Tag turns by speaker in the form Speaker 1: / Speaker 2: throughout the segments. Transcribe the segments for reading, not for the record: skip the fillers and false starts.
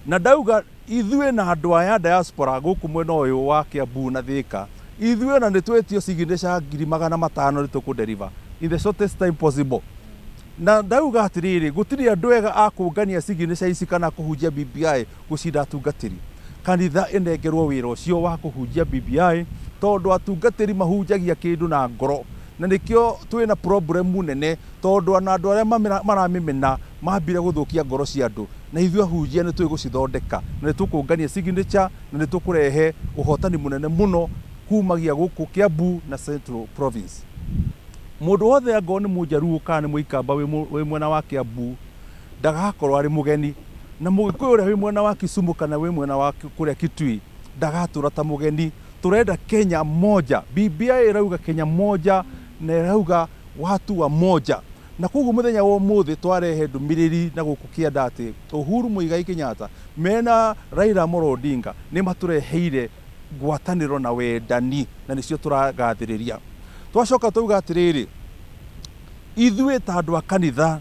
Speaker 1: Na ndauga ithuĩ na andũ aya diaspora gũkũ mwena ũyũ wa Kiambu na Thika, ithuĩ ona nĩ twĩtio signature 500,000 nĩ tũkũ-deliver in the shortest time possible. Na ndauga atĩrĩrĩ, gũtirĩ andũ ega a kũngania signature ici kana kũhunjia BBI gũcinda atungatĩri. Kanitha ĩnengerwo wĩra ũcio wa kũhunjia BBI tondũ atungatĩri mahunjagia kĩndũ na ngoro, na nĩkĩo twĩna problem nene tondũ ona andũ arĩa maramĩmena mambire gũthũkia ngoro cia andũ, na ithuĩ ahunjia nĩ tũĩ gũcithondeka na nĩ tũkũngania signature na nĩ tũkũrehe ũhotani mũnene mũno kumagia gũkũ Kiambu na Central Province. Mũndũ wothe angorwo nĩ Mũjaruo kana nĩ Mũikamba wĩ mwena wa Kiambu ndagakorwo arĩ mũgeni, na Mũgĩkũyũ ũrĩa wĩ mwena wa Kisumu kana wĩ mwena wa kũrĩa Kitui ndagatũra ta mũgeni. Turenda Kenya moja. BBI ĩrauga Kenya moja na ĩrauga watu wa moja. Na koguo mũthenya wa ũmũthĩ twarehe ndũmĩrĩri na gũkũ kĩanda atĩ Uhuru Muigai Kenyatta mena Raila Amolo Odinga nĩ matũreheire ngwatanĩro na wendani, na nĩcio tũragathĩrĩria. Twacoka twauga atĩrĩrĩ, ithuĩ ta andũ a kanitha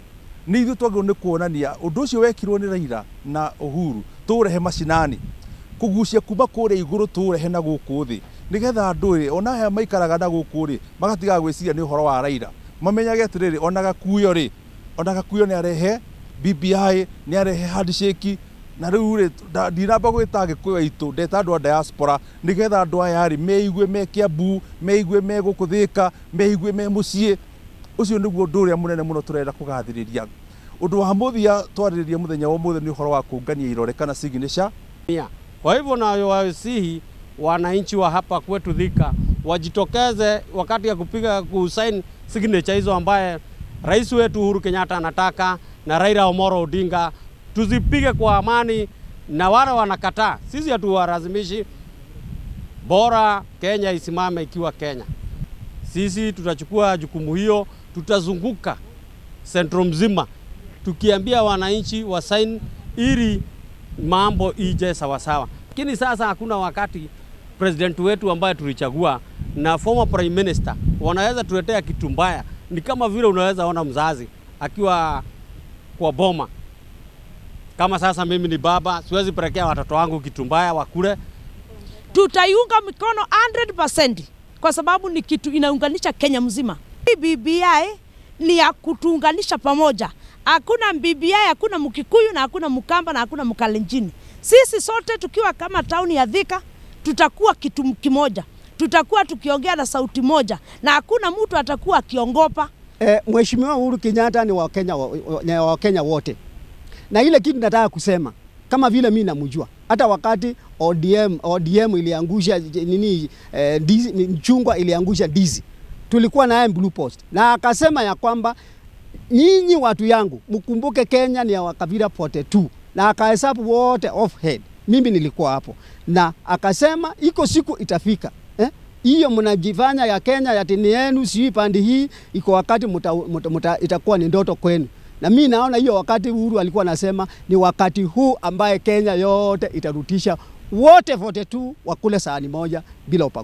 Speaker 1: nĩ ithuĩ twagĩrĩirwo nĩ kuonania ũndũ ũcio wekirwo nĩ Raila na Uhuru tũũrehe macinani, kũgucia kuma kũrĩa igũrũ tũũrehe na gũkũ thĩ, nĩgetha andũ rĩ ona aya maikaraga na gũkũ rĩ magatigaga gwĩciria nĩ ũhoro wa Raila, mamenyage atĩrĩrĩ, ona Gakuyo rĩ, ona Gakuyo nĩ arehe BBI, nĩ arehe handshake. Na rĩu rĩ ndinamba gwĩta Agĩkũyũ aitũ, ndeta andũ a diaspora nĩgetha andũ aya rĩ meigue me Kiambu, meigue me gũkũ Thika, meigue me mũciĩ. Ũcio nĩguo ũndũ ũrĩa mũnene mũno tũrenda kũgathĩrĩria. Ũndũ wa mũthia twarĩrĩria mũthenya wa ũmũthĩ nĩ ũhoro wa kũngania irore kana signature.
Speaker 2: Kwa hivyo na wasihi wananchi wa hapa kwetu Thika wajitokeze wakati ya kupiga kusign signature hizo ambaye rais wetu Uhuru Kenyatta anataka na Raila Amolo Odinga, tuzipige kwa amani, na wale wanakataa sisi hatuwalazimishi. Bora Kenya isimame ikiwa Kenya. Sisi tutachukua jukumu hiyo, tutazunguka Central mzima tukiambia wananchi wa sign ili mambo ije sawasawa. Lakini sasa hakuna wakati president wetu ambaye tulichagua na former prime minister wanaweza tuletea kitu mbaya. Ni kama vile unaweza ona mzazi akiwa kwa boma. Kama sasa mimi ni baba, siwezi pelekea watoto wangu kitu mbaya wakule.
Speaker 3: Tutaiunga mikono 100% kwa sababu ni kitu inaunganisha Kenya mzima. BBI ni ya kutuunganisha pamoja. Hakuna BBI, hakuna Mkikuyu na hakuna Mkamba na hakuna Mkalenjini. Sisi sote tukiwa kama town ya Thika tutakuwa kitu kimoja. Tutakuwa tukiongea na sauti moja na hakuna mtu atakuwa akiongopa.
Speaker 4: Mheshimiwa Uhuru Kenyatta ni wa Kenya, wa Kenya wote. Na ile kitu nataka kusema, kama vile mimi namjua, hata wakati ODM iliangusha nini, ndizi, mchungwa iliangusha ndizi, tulikuwa na Blue Post, na akasema ya kwamba nyinyi watu yangu mkumbuke Kenya ni ya wakabila 42, na akahesabu wote off head. Mimi nilikuwa hapo, na akasema iko siku itafika, hiyo mnajifanya ya Kenya ya tini yenu sijui pande hii, iko wakati itakuwa ni ndoto kwenu. Na mimi naona hiyo wakati Uhuru alikuwa anasema ni wakati huu ambaye Kenya yote itarutisha wote 42 wakule sahani moja bila ubaguzi.